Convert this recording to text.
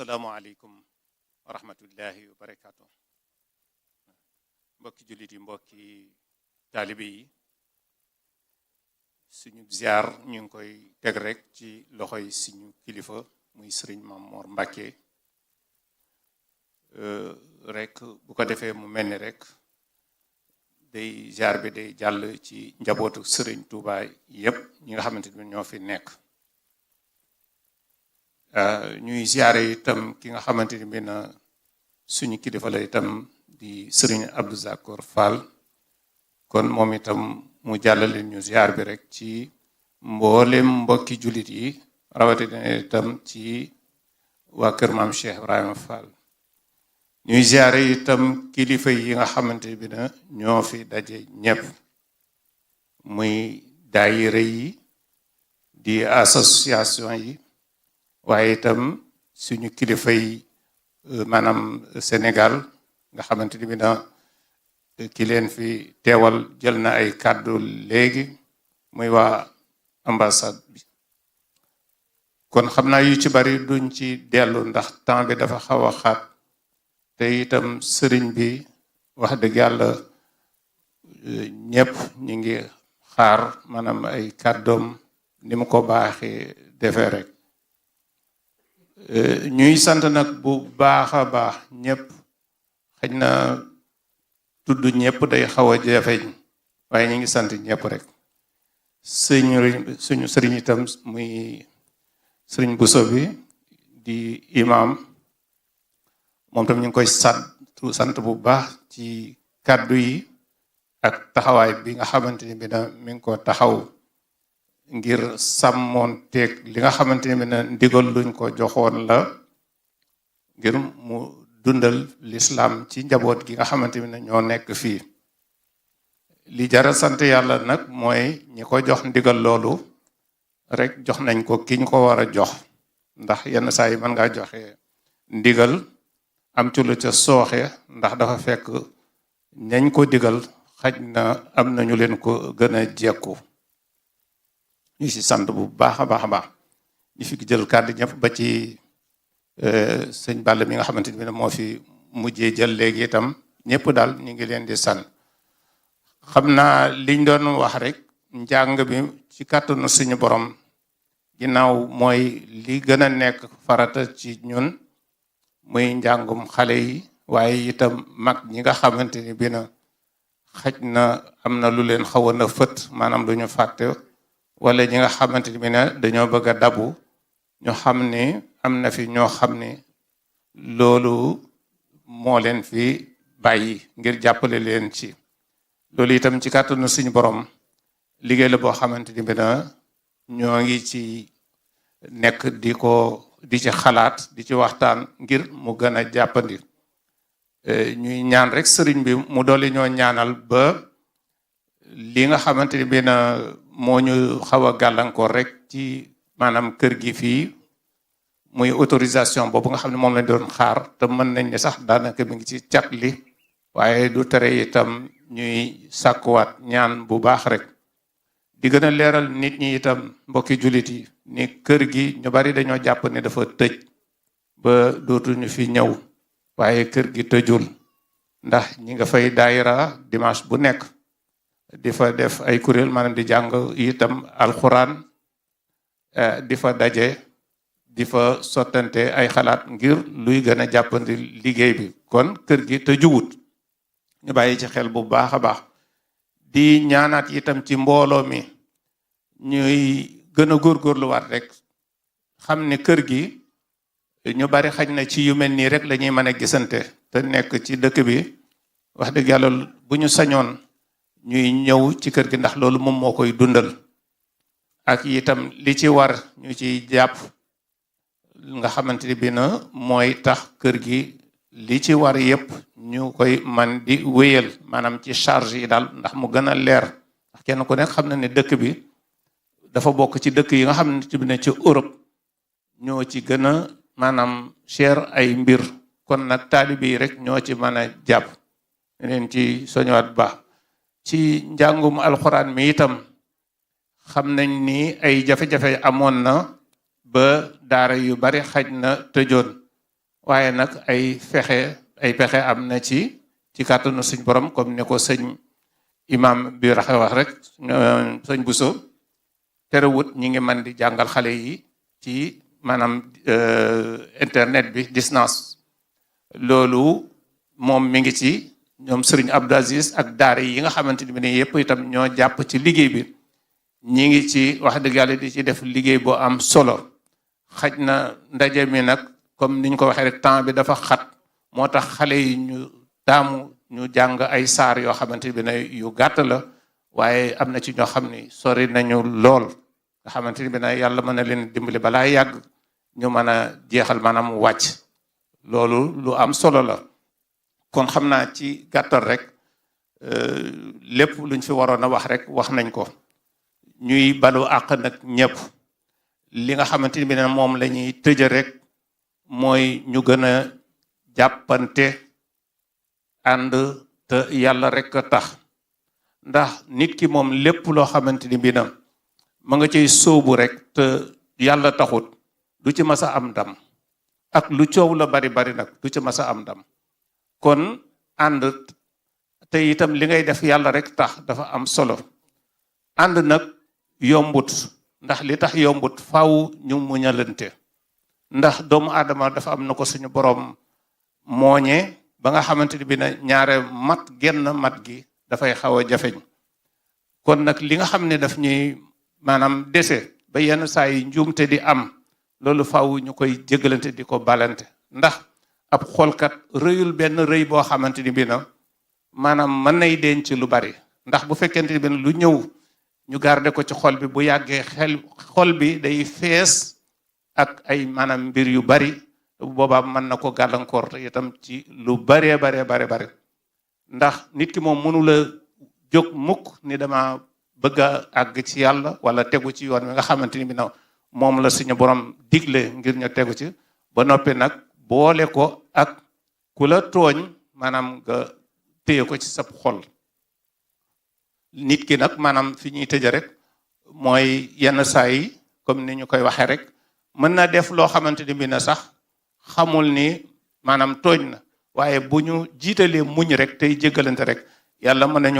asalaamualeykum wa rahmatullahi wa barakaatu. Mbokki jullit yi, mbokki taalibe yi, suñu ziar ñu ngi koy teg rek ci loxoy suñu kilifa muy sëriñ Maam Mor Mbàkke rek bu ko defee mu mel ni rek day ziar bi day jàll ci njabootu sëriñ Tuubaa yépp ñi nga xamante ni ñoo fi nekk. ñuy ziare itam ki nga xamante ni bi na suñu kilifa la itam di sëriñ Abdou Zakor Fall, kon moom itam mu jàllale ñu ziar bi rek ci mboolem mbokki jullit yi, rawatina itam ci waa kër maam Cheikh Ibrahima Fall. ñuy ziare itam kilifa yi nga xamante bi na ñoo fi daje ñëpp, muy daayira yi di association yi, waaye itam suñu kilifa yi maanaam Sénégal nga xamante ni bi na ki leen fi teewal jël na ay kàddu léegi muy waa ambassade bi. kon xam naa yu ci bari duñ ci dellu ndax temps bi dafa xaw a xaat, te itam sëriñ bi wax dëgg yàlla ñëpp ñi ngi xaar maanaam ay kàddoom ni mu ko baaxee defee rek. ñuy sant nag bu baax a baax ñëpp, xëy na tudd ñëpp day xaw a jafeñ, waaye ñu ngi sant ñëpp rek. suñu sëriñ itam muy sëriñ Bousso bi di imam, moom tam ñu ngi koy sant bu baax ci kàddu yi ak taxawaay bi nga xamante ni bi na mi ngi ko taxaw ngir sàmmoon teeg li nga xamante ni bi na ndigal luñ ko joxoon la ngir mu dundal l'islam ci njaboot gi nga xamante ni bi na ñoo nekk fii. li jara sant yàlla nag mooy ñi ko jox ndigal loolu rek jox nañ ko ki ñu ko war a jox, ndax yenn saa yi mën ngaa joxe ndigal am ci lu ca sooxe ndax dafa fekk ñañ ko digal xaj na am nañu leen ko gën a jekku. ñu ci sant bu baax a baax a baax ñu fi jël kàddu ñëpp ba ci sëñ Balla mi nga xamante ni moo fi mujjee jël léegi itam ñëpp daal ñu ngi leen di sant. xam naa liñ doon wax rek njàng bi ci kàttanu suñu borom ginnaaw mooy li gën a nekk farata ci ñun, muy njàngum xale yi, waaye itam mag ñi nga xamante ni bi na xaj na am na lu leen xaw na fët, maanaam lu ñu fàtte, wala ñi nga xamante ni bi ne dañoo bëgg a dabu, ñu xam ni am na fi ñoo xam ni loolu moo leen fi bàyyi ngir jàppale leen ci. loolu itam ci kàttanu suñu borom liggéey la boo xamante ni bi na ñoo ngi ci nekk di ci xalaat, di ci waxtaan ngir mu gën a jàppandi. ñuy ñaan rek sëriñ bi mu dolli ñoo ñaanal ba li nga xamante ni bi na moo ñu xaw a gàllankoor rek ci maanaam kër gi fii, muy autorisation boobu nga xam ne moom lañ doon xaar, te mën nañ ne sax daanaka mi ngi ci cat li, waaye du tere itam ñuy sàkkuwaat ñaan bu baax rek di gën a leeral nit ñi itam, mbokki jullit yi, ni kër gi ñu bari dañoo jàpp ne dafa tëj ba dootuñu fi ñëw, waaye kër gi tëjul, ndax ñi nga fay daayira dimanche bu nekk di fa def ay kuréel, maanaam di jàng itam alxuraan, di fa daje, di fa sottante ay xalaat ngir luy gën a jàppandi liggéey bi. kon kër gi tëjuwut, ñu bàyyi ci xel bu baax a baax. di ñaanaat itam ci mbooloo mi ñuy gën a góorgóorluwaat rek, xam ne kër gi ñu bari xaj na ci yu mel nii rek la ñuy mën a gisante te nekk ci dëkk bi. wax dëgg yàlla bu ñu sañoon ñuy ñëw ci kër gi, ndax loolu moom moo koy dundal, ak itam li ci war ñu ciy jàpp, nga xamante ni bi na mooy tax kër gi li ci war yépp ñu koy man di wéyal, maanaam ci charge yi daal, ndax mu gën a leer. ndax kenn ku nekk xam na ne dëkk bi dafa bokk ci dëkk yi nga xam ne ci bi ne ci Europe ñoo ci gën a maanaam cher ay mbir, kon nag taalibe yi rek ñoo ci mën a jàpp. leen ci soñwaat baax ci njàngum alxuraan mi itam xam nañ ni ay jafe-jafe amoon na ba daara yu bari xaj na tëjoon, waaye nag ay pexe am na ci kàttanu suñ borom comme ne ko sëñ imam bi raxe wax rek sëñ Bousso terewut ñi ngi mën di jàngal xale yi ci maanaam internet bi distance loolu moom mi ngi ci ñoom Serigne Abdou Aziz ak daara yi nga xamante ni bi ne yëpp itam ñoo jàpp ci liggéey bi ñi ngi ci wax dëgg yàlla di ci def liggéey boo am solo xaj na ndaje mi nag comme niñ ko waxee rek temps bi dafa xat moo tax xale yi ñu taamu ñu jàng ay saar yoo xamante bi ne yu gàtt la waaye am na ci ñoo xam ni sori nañu lool nga xamante ni bi ne yàlla mën na leen dimbali balaa yàgg ñu mën a jeexal maanaam wàcc loolu lu am solo la kon xam naa ci gàttal rek lépp luñ fi waroon a wax rek wax nañ ko ñuy balu àq nag ñëpp li nga xamante ni bi ne moom la ñuy tëje rek mooy ñu gën a jàppante ànd te yàlla rek a tax ndax nit ki moom lépp loo xamante ni bi na ma nga cay sóobu rek te yàlla taxut du ci mas a am ndam ak lu coow la bari bari nag du ci mas a am ndam kon ànd te itam li ngay def yàlla rek tax dafa am solo ànd nag yombut ndax li tax yombut faaw ñu muñalante ndax doomu aadama dafa am na ko suñu borom mooñe ba nga xamante ni bi na ñaare genn mat gi dafay xaw a jafeñ kon nag li nga xam ne daf ñuy maanaam dese ba yenn saa yi njuumte di am loolu faaw ñu koy jégalante di ko balante ndax ab xoolkat rëyul benn rëy boo xamante ni bi na maanaam mën nay denc lu bari ndax bu fekkente ni bi lu ñëw ñu garder ko ci xol bi bu yàggee xol bi day fees ak ay maanaam mbir yu bari bu boobaa mën na ko gàllankoor te itam ci lu baree bare ndax nit ki moom mënula jóg mukk ni dama bëgg a àgg ci yàlla wala tegu ci yoon wi nga xamante ni bi na moom la suñu borom digle ngir ñu tegu ci ba noppi nag boole ko ak ku la tooñ maanaam nga téye ko ci sab xol nit ki nag maanaam fi ñuy tëje rek mooy yenn saa yi comme ni ñu koy waxee rek mën na def loo xamante ni bi na sax xamul ni maanaam tooñ na waaye bu ñu jiitalee muñ rek tey jéggalante rek yàlla mën nañoo